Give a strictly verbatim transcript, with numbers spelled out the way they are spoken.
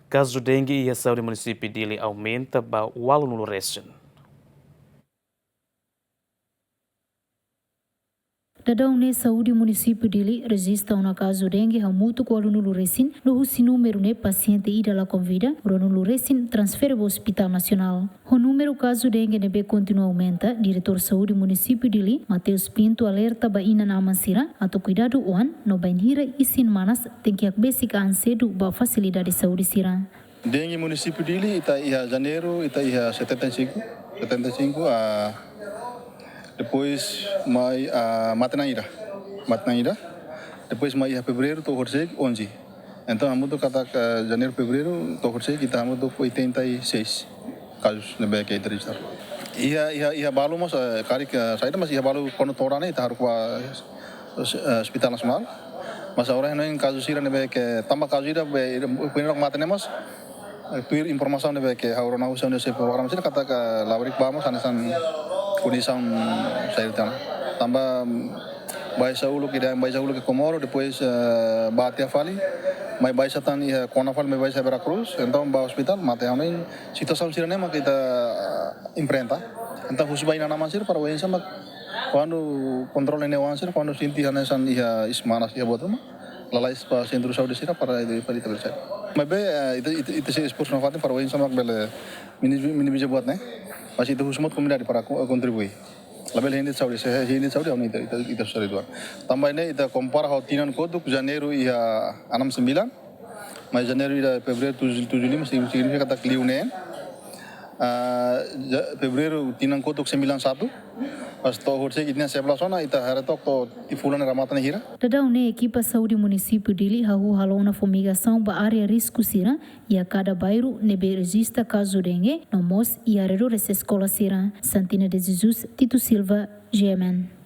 Kazu dengue iha saúde munisípiu Dili aumenta ba ualunulu resin. Daudaun ne'e saúde munisípiu Dili rejista ona kazu dengue hamutuk ualunulu resin, no husi númeru ne'e pasiente ida lakon vida, ruanulu resin transfere ba Hospital Nasionál. Ho númeru kazu dengue ne'ebé kontinua aumenta, Diretór Saúde Munisípiu Dili, Mateus Pinto, alerta ba inan-aman sira atu kuidadu oan, no bainhira isin manas, tenke hakbesik an sedu ba fasilidade saúde sira. Dengue munisípiu Dili, ita iha janeiru, ita iha setenta e cinco, setenta e cinco, ah, depois mai, ah, mate na'in ida, mate na'in ida. Depois mai iha fevereiru to'o horisehik onze. Entaun, hamutuk katak janeiru, fevereiru to'o horisehik ita hamutuk oitenta e seis kazus ne'ebé ke ita rejista. Iha, iha, iha balu mós, eh, karik, eh, saida, mas iha balu kuandu to'o rona ita haruka ba, eh, Hospital Nasionál. Mas agora ne'e kazu sira ne'ebé ke tanba kazu ida be, be, be mate ne'e mós, eh, tuir informasaun ne'ebé ke ha'u rona husi programa sira katak labarik ba mós hanesan kondisaun saida tan. Tanba, mm, baixa uluk, ida baixa uluk iha Comoro, depois, eh, ba tiha fali, mai baixa tan iha kona fali, mai baixa Vera Cruz, entaun ba hospital, mate. Ha'u hanoin situasaun sira-ne'e mak ita, eh, enfrenta. Entaun husu ba inan-aman sira para oinsá mak kuandu kontrola ne'e oan sira, kuandu sente hanesan iha isin manas iha buat ruma, lalais ba sentru saúde sira para ita, para ita bele sai. Maibé, eh, ita, ita, ita sei esforsu nafatin para oinsá mak bele minimi-, minimiza buat ne'e. Mas ita husu mós komunidade para ko-, kontribui. Labele hein de'it saúde, se hein de'it saúde, ami ita, ita, ita susar uitoan. Tanba ne'e ita kompara ho tinan kotuk, janeiru iha enam sembilan, mai janeiru ida, fevereiru tujuh, tujuh lima, signi-, signifika katak liu neen. Ah, ja-, fevereiru tinan kotuk sembilan satu, mas to'o horisehik ita-nia sebelas ona, ita haree took to'o tinan fulan ne'e remata ne'e hira. Daudaun ne'e ekipa saúde munisípiu Dili hahú halo ona fumigasaun ba área risku sira iha kada bairru ne'ebé rejista kazu dengue, no mós iha arredores eskola sira. Santina de Jesus, Tito Silva, G M N.